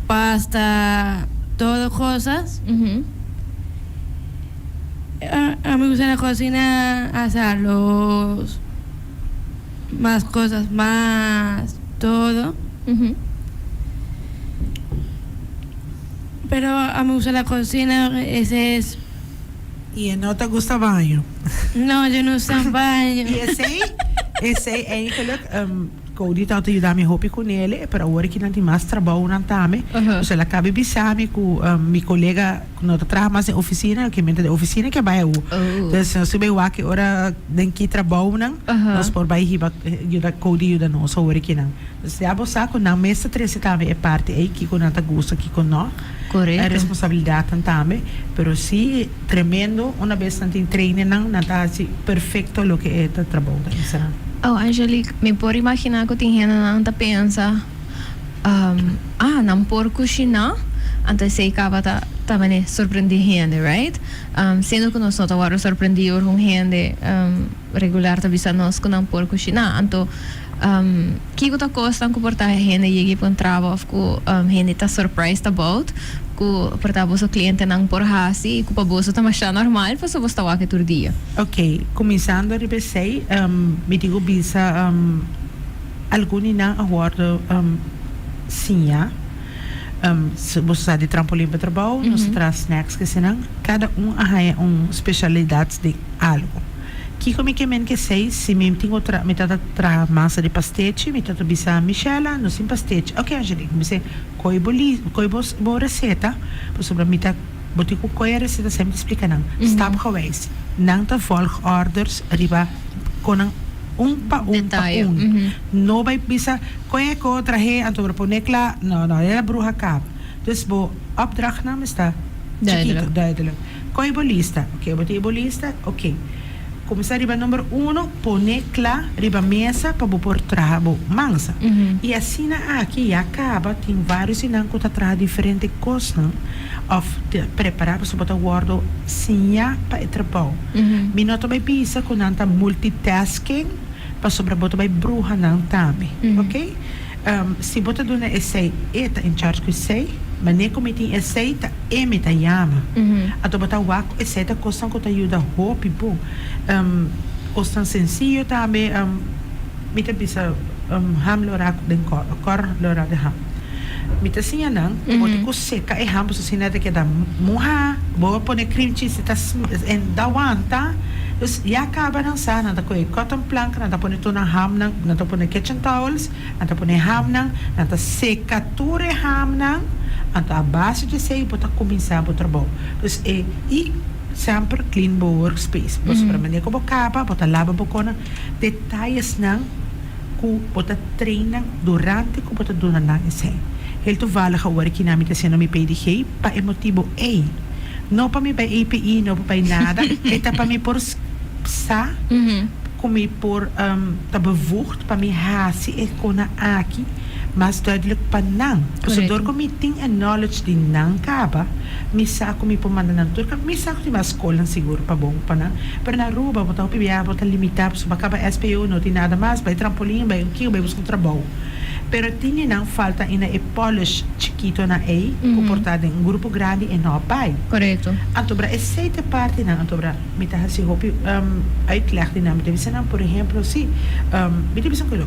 pasta, todo cosas. A mi gusta la cocina hace arroz, mas cosas mas, todo. Pero a mi gusta la cocina, ese es. Y e no ta gusta baño. No, yo no gusta baño. Y esey, esey eigenlijk, Cody tabata yuda mi hopi cu nele, pero awor aki nan tin mas trabounan tambe. Dus el a cabe bisa mi cu mi colega cu no ta traha mas den oficina, ke menta den oficina ke bay awo. Dus nos tin bay wak e ora den ki trabounan nos por bay hiba yuda Cody yuda nos awor aki nan. Dus ya bo sa cu nan mes ta trece tambe e parti ey, kico nan ta gusta, kico no. Correcto. E responsabilidadnan tambe. Pero si tremendo, una bes nan tin trainingnan, nan ta haci perfecto loke e ta trabou ta enseña. Oh Angelique, mi por imagina cu tin hendenan ta pensa, ah, nan por cushina, anto esey caba ta ta mane sorprendi hende, right? Siendo cu nos no ta worde sorprendi ora un hende regular ta bisa nos cu nan por cushina, anto Kiko ta kosnan ku por ta hende yega i puntra bo òf ku hende ta surprised about ku por ta boso klientenan por hasi i ku pa boso ta masha normal pasobra boso ta wak e tur dia? Ok, kuminsando riba esei, mi tin ku bisa algun di nan a wòrdu siña. Boso sa di trampolin pa trabou, nos ta traha snacks kesinan. Kada un a haña un spesialidat den algu. Kiko mi ke men kesei si mi tin ku tra mi ta ta traha masa di pastechi mi ta ta bisa Michella nos tin pastechi ok Angelique mi bis'e koe bo li koe bo bo reseta pasobra mi ta bo tin ku koe e reseta semper ta splika nan stapgewijs nan ta volg orders riba kon nan un pa un pa Detaye un no bai bisa koe e ko trahe anto bo pone kla no no e bruha kaba dus bo opdrachtnan mester chikito Duidelijk. duidelijk. Koe bo lista. Ok, bo tin e bo lista? Ok. Kuminsá riba number uno, pone kla riba mesa pa bo por traha bo mansa. I asina aki ya kaba tin vários di nan ku ta traha diferente kosnan òf ta prepará pasobra bo ta wòrdu siñá pa e trabou. Mi no ta bai bisa ku nan ta multitasking pasobra bo ta bai bruha nan tambe. Ok. Si bo ta duna esei, e ta in charge ku esei. Manera ku mi tin esei, ta e mi ta yama. Anto bo ta wak ku esei ta kosnan ku ta yuda hopi bon. Kosnan sensiyo tambe, mi ta bisa ham lorá den kòr, kòr lorá den ham. Mi ta siña nan ku bo tin ku seka e ham pasobra si no e ta keda muhá, bo a pone cream cheese e ta e ta wanta. Dus ya kaba nan sa, nan ta kohe cotton plank, nan ta pone tur nan hamnan, nan ta pone kitchen towels, nan ta pone e hamnan, nan ta seka tur e hamnan, anto a base di esei bo ta kuminsá bo trabou. Dus e i semper clean bo workspace, pasobra manera ku bo kaba bo ta laba bo kona, detayesnan ku bo ta train nan durante ku bo ta duna nan esei. Heel toevallig awor aki nan mi ta hasiendo mi PDG pa e motibo ei. No pa mi bai API, no pa bai nada, e ta pa mi por sa ku mi por ta bevoegd pa mi hasi e kona aki mas duidelijk pa nan. Pasobra dor ku mi tin e knowledge di nan kaba, mi sa ku mi por manda nan tur kaba. Mi sa ku tin mas skolnan sigur pa bon pa nan, pero na Aruba bo ta hopi biaha bo ta limitá pasobra bo a kaba SPO no tin nada mas, bai trampolin, bai un kiko, bai buska un trabou. Pero tin di nan falta ainda e polish chikitonan ei ku por ta den un grupo grandi e no a bai. Korekto. Anto bra esei ta e partinan anto bra mi ta hasi hopi uitleg di nan. Mi ta bisa nan por ehemplo si mi ta bisa ku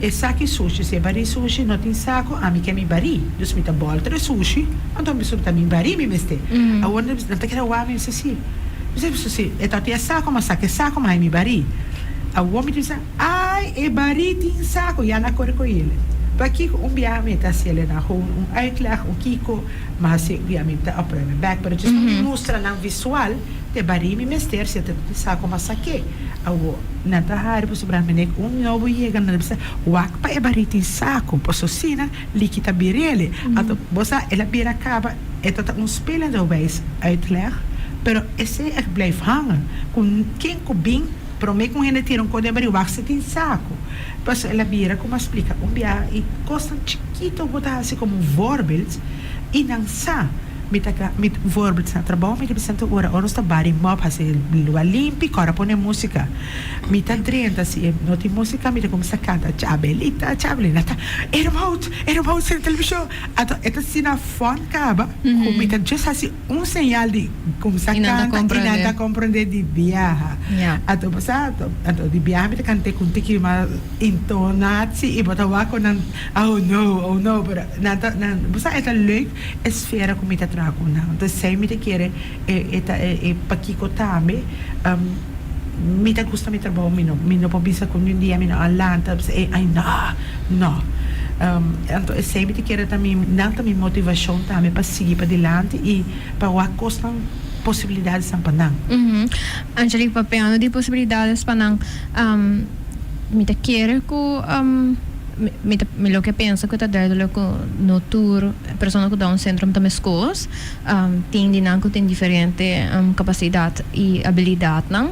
e saki sushi si e barí sushi no tin sako ami ke mi barí dus mi ta bòlter e sushi anto mi bisa ta mi barí mi mester. Awor nan ta keda wak mi bisa si mi bisa si e ta tin e sako mi a saka e sako mi a haña mi barí. Awor mi ta bisa. Ai, e barí tin saco, ya na kore ku el. Pakiko un biaha mi ta hasi el na gewoon un uitleg, un kiko, ma hasi un biaha mi ta opruim e bek, pero djis pa mi mustra nan visual te barí mi mester si e ta tin saco mas sak'é. Awo, nan ta hari pasobra mi nek un nobo yega nan ta bisa, wak pa e barí tin saco, paso asina liki ta bir'el. Anto bo sa el a bira kaba, e ta ta un spelende wijs uitleg, pero esei echt blijf hangen, ku ken ku bin. Promé ku un hende tira un kos den bari wak si tin saku. Pasobra el a bira ku mi a splika un biaha i kosnan chikitu bo ta hasi komo un voorbeeld i nan sa mi ta mi voorbeeld na trabou mi ta bisa tur ora ora nos ta bari mòp hasi luga limpi kòrda pone músika mi ta drenta si e no tin músika mi ta kuminsá kanta chabelita chabelita nan ta Ermhout Ermhout sende televishon anto e ta asina fòn kaba ku mi ta just hasi Un señal di kumsa kanta i nan ta komprondé di biaha. Anto bo sa, anto di biaha mi ta kant'é ku un tiki mas intonatie i bo ta wak ku nan, oh no, oh no, pero nan ta, nan, bo sa e ta leuk e sfera ku mi ta traha ku nan. Anto esei mi ta kere e ta e pakiko tambe mi ta gusta mi trabou, mi no, mi no por bisa ku niun dia mi no a lanta bisa ey ay no, no. Anto esei mi ta kere ta mi, nan ta mi motivashon tambe pa sigui padilanti i pa wak kosnan, posibilidadesnan pa nan. Angelique, papiando di posibilidades pa nan, mi ta kere ku mi ta, mi loke pensa ku ta duidelijk ku no tur persona ku Down syndrome ta meskos. Tin di nan ku tin diferente kapasidat i abilidatnan.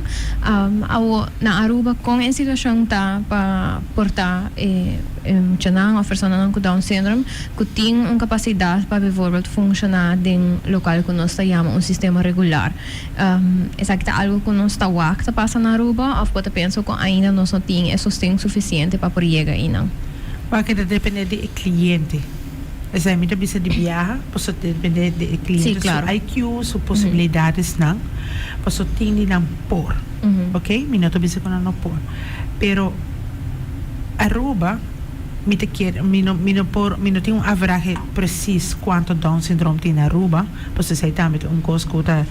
Awo na Aruba kon e situashon ta pa porta e muchanan òf personanan ku Down syndrome ku tin un kapasidat pa bijvoorbeeld funshoná den lokal ku nos ta yama un sistema regular? Esaki ta algu ku nos ta wak ta pasa na Aruba òf bo ta pensa ku ainda nos no tin e sosten sufisiente pa por yega einan? Wak e ta depende di e kliente. Esei mi ta bisa di biaha, pasobra ta depende di e cliente su IQ, su posibilidadesnan, pasobra tin di nan por, ok, mi no ta bisa cu nan no por, pero Aruba mi ta kier, mi no mi no por, mi no tin un averahe precies cuanto Down syndroom tin na Aruba, pasobra esei tambe ta un cos cu ta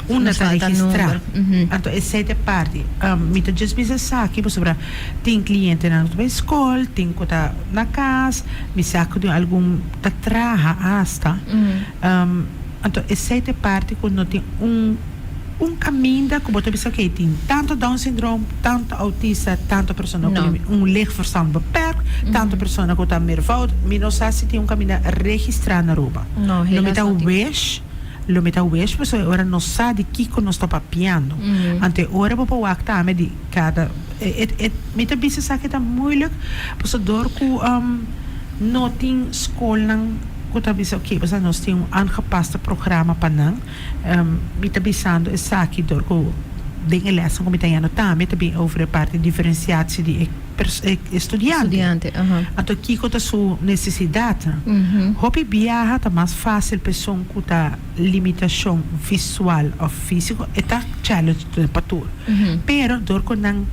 unda ta registra, anto esei ta e parti, mi ta just bisa esaki pasobra tin clientenan cu ta bay school, tin cu ta na cas. Mi sa ku tin algun ta traha asta. Anto esei ta e parti ku no tin un un kaminda ku bo ta bisa oke tin tantu down syndroom, tantu autista, tantu persona ku un licht verstand beperkt, tantu persona ku ta meervoud. Mi no sa si tin un kaminda registrá na Aruba. Lo mi ta wish, lo mi ta wish pasobra e ora nos sa di kiko nos ta papiando. Anto e ora bo por wak tambe di Kada e e mi ta bisa esaki ta moeilijk pasobra dor ku no tin skolnan ku ta bisa oke pasobra nos tin un aangepaste programa pa nan mi ta bisando esaki dor ku den e lèsnan ku mi ta yendo tambe ta bin over e parti diferensiatie di e e studiante anto kiko ta su nesesidatnan hopi biaha ta mas fásil pa esun ku ta limitashon visual òf físiko e ta challenge pa tur. Pero dor ku nan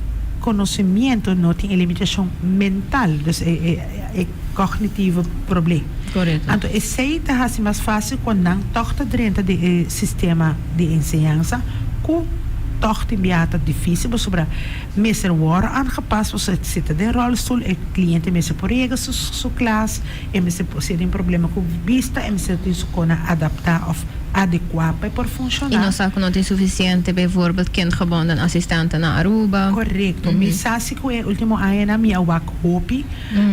conocimiento, no tin e limitacion mental, dus e e e cognitieve probleem. Correcto. Anto esey ta haci mas facil cu nan toch ta drenta den e sistema di enseñansa cu toch tin biaha ta dificil pasobra mester worde aangepast pasobra si ta den rolstoel e cliente mester por yega su su klas, e mester por si e tin problema cu bista e mester tin su cona adapta of adecua pa e por Y funciona. nos sa cu no tin suficiente bijvoorbeeld kindgebonden assistenten na Aruba. Correcto. Mi sa si cu e ultimo añanan mi a wak hopi.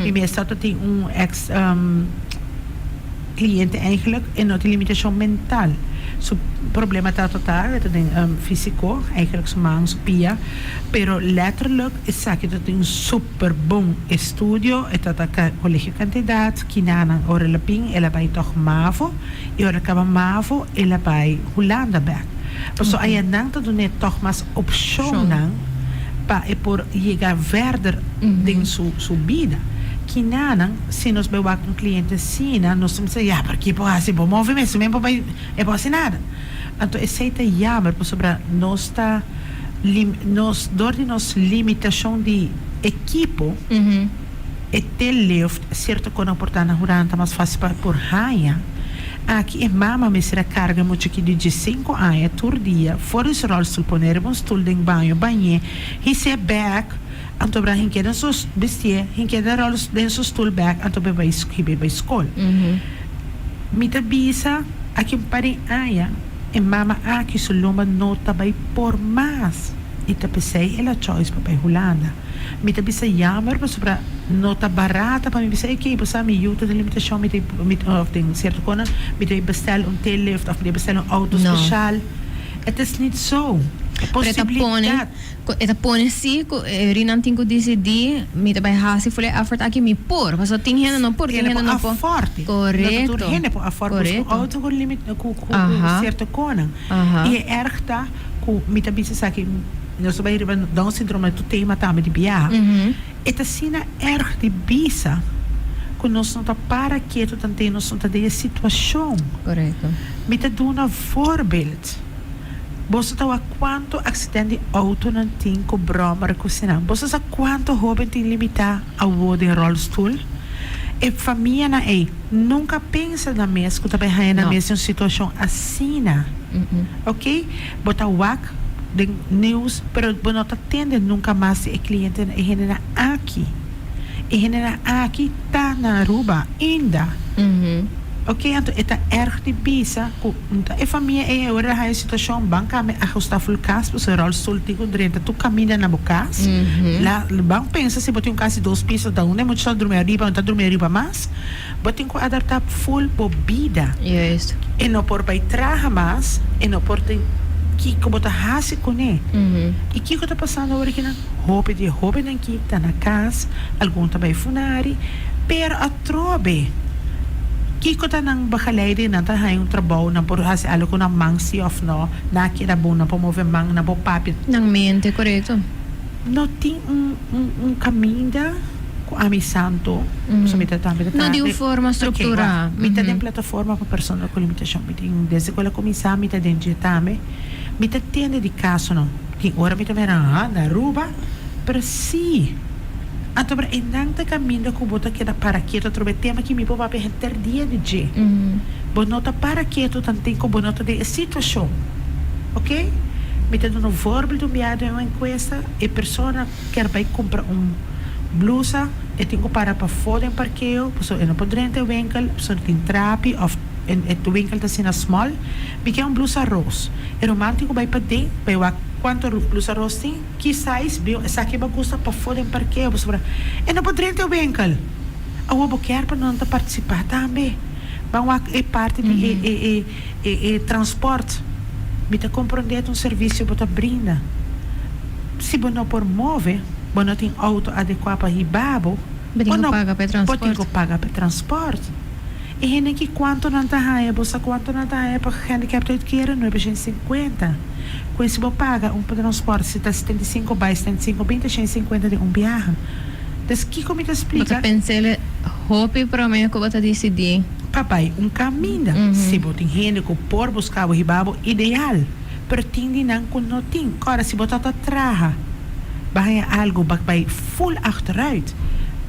Mi mester ta tin un ex cliente eigenlijk e no tin limitacion mental. Su problema ta total, e ta den fisico, eigenlijk su man, su pia, pero letterlijk esaki ta tin un super bon estudio, e ta ta colegio cantidad, kinanan ora el a bin el a bay toch mavo y ora el caba mavo el a bay Hulanda bek. Pasobra ayanan ta dun'é toch mas opcionnan pa e por yega verder den su su bida. Kinanan, si nos bai wak un cliente asina, nos ta bisa, ya, pero ki por haci? Bo move mes, men por bai, e por haci nada. Anto esey ta jammer pasobra nos ta lim, nos, dor di nos limitacion di ekipo, e tillift, cierto con nan por ta na Huranda ta mas facil pa por haña. Aki e mama mester a carga e mucha ki di diescinco aña tur dia for di su rolstoel pone riba un stoel den baño bañ'é his'é bek anto bra hink'é den su bistié hink'é den rol den su stoel bek anto be bai hib'é bai scol. Mi ta bisa aki un par di aña e mama aki su lomba no ta bai por mas y ta p'esey el a choice pa bai Hulanda. Mi ta bisa jammer pasobra no ta barata pa mi bisa ey bo sa mi yu ta den limitashon mi ta mi of den sierto kona mi ta bestel un tillift of mi ta bestel un auto special het is niet zo Pero e ta pone e ta pone si ku e rinan tin ku disidí mi ta bai hasi ful e effort aki mi por pasobra tin hende no por tin hende no por Korekto no ta tur hende por afford buska un auto ku limit ku sierto konan i e erg ta ku mi ta bisa esaki Nos ta bai riba Down syndrome tu tema tambe di biaha. E ta asina erg di bisa ku nos no ta para ketu tanten nos no ta den e situashon. Mi ta duna voorbeeld. Boso ta wak kuantu aksident di outonan tin ku bròmer ku sinan. Boso sa kuantu hoben tin limitá awo den ròlstul? E famianan ei nunka pensa nan mes ku ta bai haña nan mes den un situashon asina. Oke, bo ta wak den news pero bo no ta tende nunca mas di e clientenan e hendenan aki e hendenan aki ta na Aruba inda ok anto e ta erg di bisa cu ta e famia ey ora a haya situacion ban cambia ajusta ful cas pasobra rolstoel tin cu drenta tur caminda na bo cas la ban pensa si bo tin un cas di dos piso ta unda e mucha ta drumi ariba no ta drumi ariba mas bo tin cu adapta ful bo bida. E no por bai traha mas, e no por tin kico bo ta haci cune. Y kico ta pasando awor aki nan? Hopi di e hobennan aki ta na cas, algun ta bai funari, pero atrobe kico ta nan begeleiding? Nan ta haña un trabou, nan por haci algo cu nan man si of no, nan a keda bon, nan por move man, nan por papia. Nan mente, corecto. No tin un un caminda cu ami santo, pasobra mi ta tambe ta No di un forma structura. Mi ta den plataforma pa persona cu limitacion. Mi tin desde cu el a cuminsa mi ta den dje tambe. Mi ta tende di casonan. Tin ora mi ta mira, ha, na Aruba? Pero si! Anto pero einan ta caminda cu bo ta keda para keto atrobe e tema ki mi por papia henter dia di dje. Bo no ta para keto tanten cu bo no ta den e situacion. Ok? Mi ta duna un voorbeeld un biaha den un encuesta, e persona kier bay cumpra un blusa, e tin cu para pafó den parkeo, pasobra e no por drenta e winkel, pasobra tin trapi of e winkel ta asina small. Mi kier un blusa roos. E ruman tin cu bay paden, bay wak cuanto blusa roos tin, ki size, bin esaki bo gusta pafó den parkeo, pasobra e no por drenta e winkel. Awor bo kier pa nan ta participa tambe. Ban wak e parti di e e e e transport. Mi ta comprende ta un servicio bo ta brinda. Si bo no por move, bo no tin auto adecua pa hiba bo, Bo tin bo cu no paga pa e bo tin transport. cu paga pa e transport. E hende ki cuanto nan ta haya? Bo sa cuanto nan ta haya pa gehandicapte uitkering? Nuebe shen cincuenta. Cu si bo paga un transport si ta 75 bay 75 bin ta shen cincuenta den un biaha. Des kico mi ta Bo ta splica? pens'el hopi prome cu bo ta dicidi. Pa bay un caminda. Si bo tin hende cu por busca bo hiba bo, ideal. Pero tin di nan cu no tin. Ora si bo ta ta traha. Bo a haña algu, bo a bai full achteruit.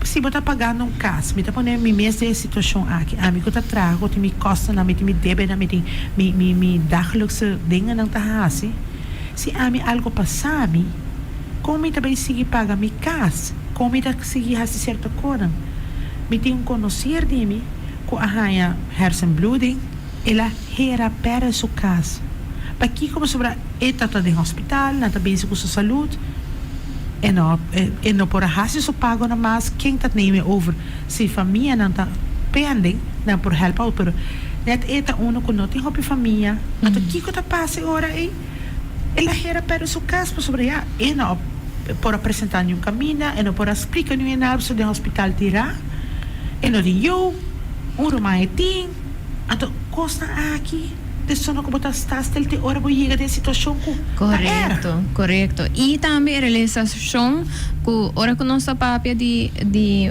Si bo ta pagando un kas, mi ta pone mi mes den e situashon aki, ami ku ta traha, ku tin mi kostonan, mi tin mi debenan, mi tin mi mi mi dagelijkse dingennan ta hasi. Si ami algu pasa mi, kon mi ta bai sigui paga mi kas? Kon mi ta sigui hasi sierto konan? Mi tin un konoser di mi ku a haña hersenbloeding, el a hera pèrdè su kas. Pakiko? Pasobra e ta ta den hospital, nan ta bezig ku su salud, e no e no por a hasi su pagonan mas, ken ta neem e over? Si famianan ta pending, nan por help out, pero net e ta uno ku no tin hopi famia, anto kiko ta pasa e ora ei? El a hera pèrdè su kas pasobra ya e no por a presentá niun kaminda, e no por a splika niun hende algu den hospital tirá, e no tin yu, un ruman e tin, anto kosnan aki. Persona ku bo ta sta stil te ora bo yega den situashon ku ta erg. Korekto, korekto. I tambe e realisashon ku ora ku nos ta papia di di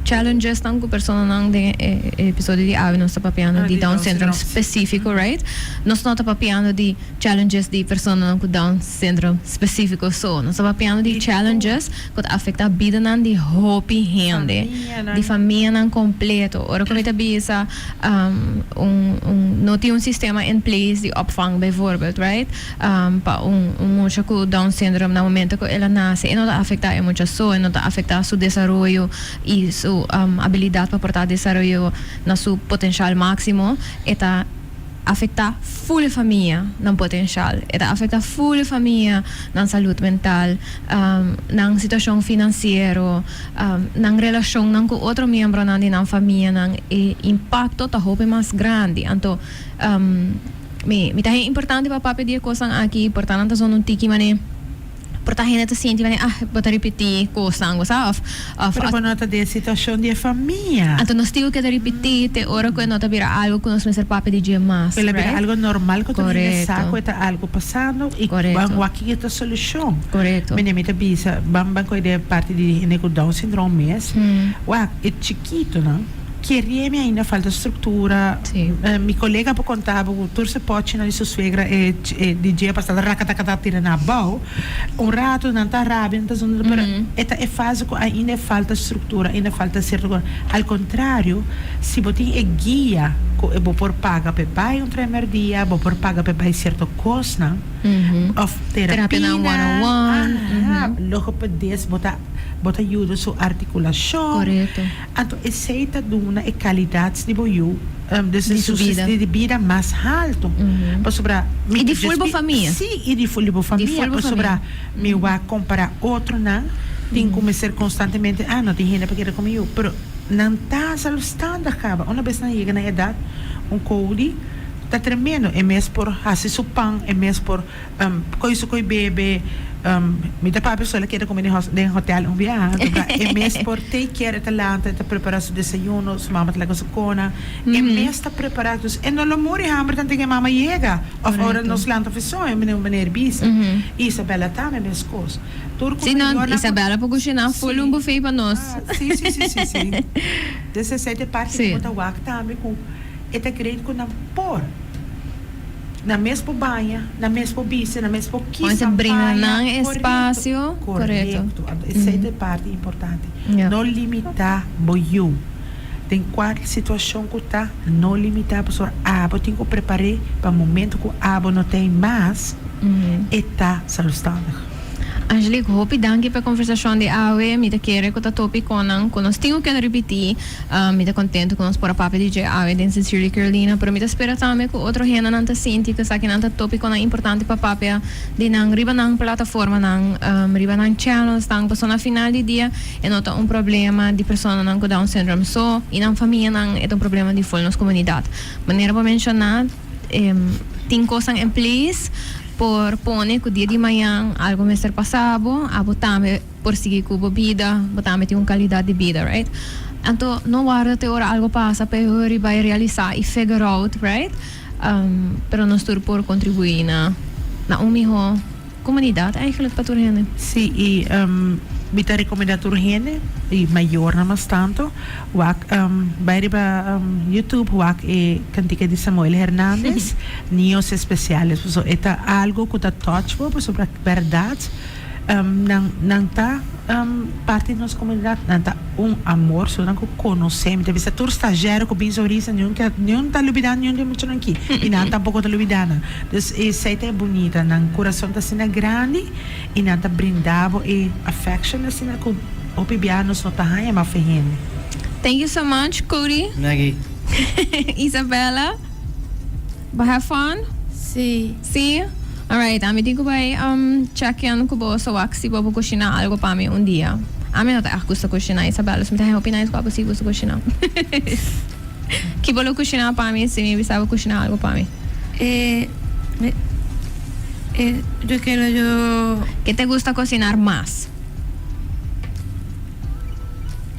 challengesnan ku personanan den e episodio di awe nos ta papiando di Down syndrome spesífiko, right? Nos no ta papiando di challenges di personanan ku Down syndrome spesífiko so. Nos ta papiando di challenges ku ta afektá bidanan di hopi hende, di famianan kompleto. Ora ku mi ta bisa. Un un no tin un sistema in place di opvang bijvoorbeeld, right? Pa un un mucha ku Down syndrome na momento ku el a nase e no ta afektá e mucha so, e no ta afektá su desaroyo i su abilidat pa por ta desaroyo na su potenshal máksimo, e ta afektá ful e famia nan potenshal, e ta afektá ful e famia nan salud mental, nan situashon finansiero. Nan relashonnan ku otro miembronan di nan famianan, e impakto ta hopi mas grandi. Anto, mi mi ta haña importante pa papia di e kosnan aki, por ta nan ta zona un tiki manera, por ta hende ta sinti manera, ah, bo ta ripití kosnan, bo sa, òf, òf. Pero bo no ta den e situashon di e famia. Anto nos tin ku keda ripití te ora ku e no ta bira algu ku nos mester papia di dje mas, right? El a bira algu normal ku tur hende sa ku e ta algu pasando i ban wak kiko ta solushon. Korekto. Mene mi ta bisa, ban ban koe den parti di hende ku Down syndrome mes, wak e chikitonan keriemi ainda falta struktura. Si. Mi kolega por konta bo ku tur su pochinan di su suegra e e di dje pa sta rakatakata tira na abou. Un rato nan ta rabia, nan ta zona, pero e ta e fase ku ainda e falta struktura, ainda falta sierto kos. Al kontrario, si bo tin e guia ku e bo por paga pa e bai un tremerdia, bo por paga pa e bai sierto kosnan. Of Terapia nan one on one. Aha, logopedist bo ta bo ta yuda su artikulashon. Korekto. Anto esei ta duna e kalidat di bo yu, dus Di su bida. di bida mas haltu. Pasobra mi I di ful bo famia. Si, i di ful di bo Di famia. ful bo Pasobra famia. mi wak kompará otronan tin ku mester konstantemente, ah no tin hende pa keda ku mi yu. Pero nan ta zelfstandig kaba. Una bes nan yega na edat, un koudi. Ta tremendo, e mes por hasi su pan, e mes por koy su koy bebe, mi ta papia sola keda come den hotel un biaha, e mes por take care, e ta lanta, e ta prepara su desayuno, su mama ta laga su kona, e mes ta prepara, dus e no lo muri hamber tanto ke mama yega, of ora nos lanta for soño, meneer bisa, Isabella tambe meskos, tur ku mayornan. Isabella por kushina full un buffet pa nos. Si, si, si, si, si. Dus esei ta e parti ku bo ta wak tambe ku. E ta great ku nan por. Nan mes por baña, nan mes por bisti, nan mes por kis nan paña. Nan espasio. Korekto. Anto esei ta e parti importante. No limitá bo yu. Den kualke situashon ku ta, no limitá pasobra abo tin ku prepar'é pa momento ku abo no ta ei mas, e ta zelfstandig. Angelique, hopi danki pa e conversacion di awe. Mi ta kere cu ta topiconan cu nos tin cu keda ripiti. Mi ta contento cu nos por a papia di dje awe den Sincerely Carolina, pero mi ta spera tambe cu otro hendenan ta sinti cu esakinan ta topiconan importante pa papia di nan riba nan plataformanan, riba nan channelsnan, pasobra na final di dia e no ta un problema di personanan cu Down syndrome so y nan famianan, e ta un problema di fol nos comunidad. Manera bo menciona, tin cosnan en place. Por pone ku dia di mañan algu mester pasa bo, abo tambe por sigui ku bo bida, bo tambe tin un kalidat di bida, right? Anto no warda te ora algu pasa pa e hurry bai realisá i figure out, right? Pero nos tur por kontribuí na na un mihó komunidat eigenlijk pa tur hende. Sí, i mi ta rekomendá tur hende, i mayornan mas tantu, Wak bai riba YouTube wak e kantika di Samuel Hernandez Niños Especiales pasobra e ta algo ku ta touch bo pasobra bèrdat. Nan nan ta parti di nos comunidad, nan ta un amor, so nan cu conoce, mi ta bisa tur stagiario cu bin Sonrisa niun ke niun ta lubida niun di e muchanan aki y nan tampoco ta lubida nan. Dus esey ta e bunita, nan curason ta asina grandi y nan ta brinda bo e affection asina cu hopi biaha nos no ta haña mas fe hende. Thank you so much Cody. Nagi. Isabella. Bo have fun? Si. Si? Alright, ami tin ku bai check in ku bo so wak si bo por kushina algo pa mi un dia. Ami no ta ègt gusta kushina, Isabella, so mi ta haña hopi nice ku abo si gusta kushina. Ki bo lo kushina pa mi si mi bisa bo kushina algo pa mi? Eh, mi, eh, yo quiero yo. Ke te gusta cocinar mas?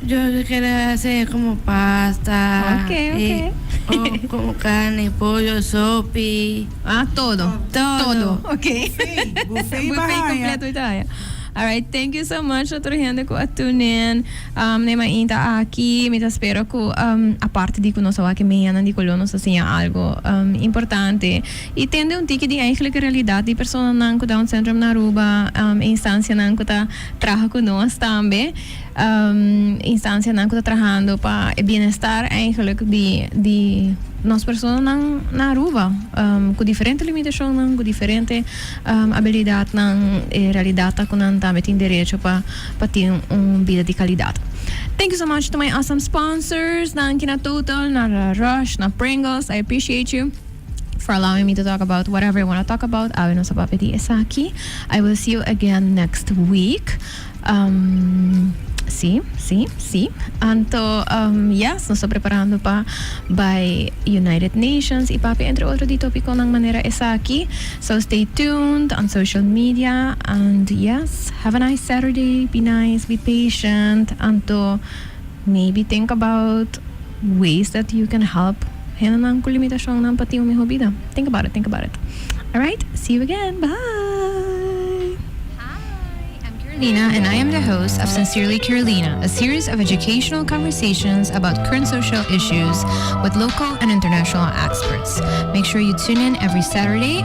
Yo quiero hacer como pasta. Ok, ok. O como carne, pollo, sopi. Ah, todo. Todo. Todo, ok. Buffet, buffet Buffet completo y ta. All right, thank you so much na tur hende cu a tune in. Um, ne mainta aki, mi ta spera cu um, aparte di cu nos a wak e meanan di color, nos a siña algo um, importante. Y tende un tiki di eigenlijk e realidad di personanan cu Down Syndrome na Aruba, um, e instancianan cu ta traha cu nos tambe, instancianan cu ta trahando pa e bienestar eigenlijk di di nos personanan na Aruba, cu diferente limitacionnan, cu diferente abilidadnan, e realidad ta cu nan tambe tin derecho pa pa tin un bida di calidad. Thank you so much to my awesome sponsors, danki na Total, na Rush, na Pringles, I appreciate you. For allowing me to talk about whatever I wanna talk about. Awe nos a papia di esaki. I will see you again next week. Um, sí, sí, sí. Anto, um, yes, nos ta preparando pa bai United Nations y papia entre otro di topiconan manera esaki. So stay tuned on social media and yes, have a nice Saturday, be nice, be patient. Anto, Maybe think about ways that you can help hendenan ku limitashonnan pa tin un miho bida. Think about it, think about it. Alright, see you again. Bye! Hi, I'm Carolina and I am the host of Sincerely Carolina, a series of educational conversations about current social issues with local and international experts. Make sure you tune in every Saturday.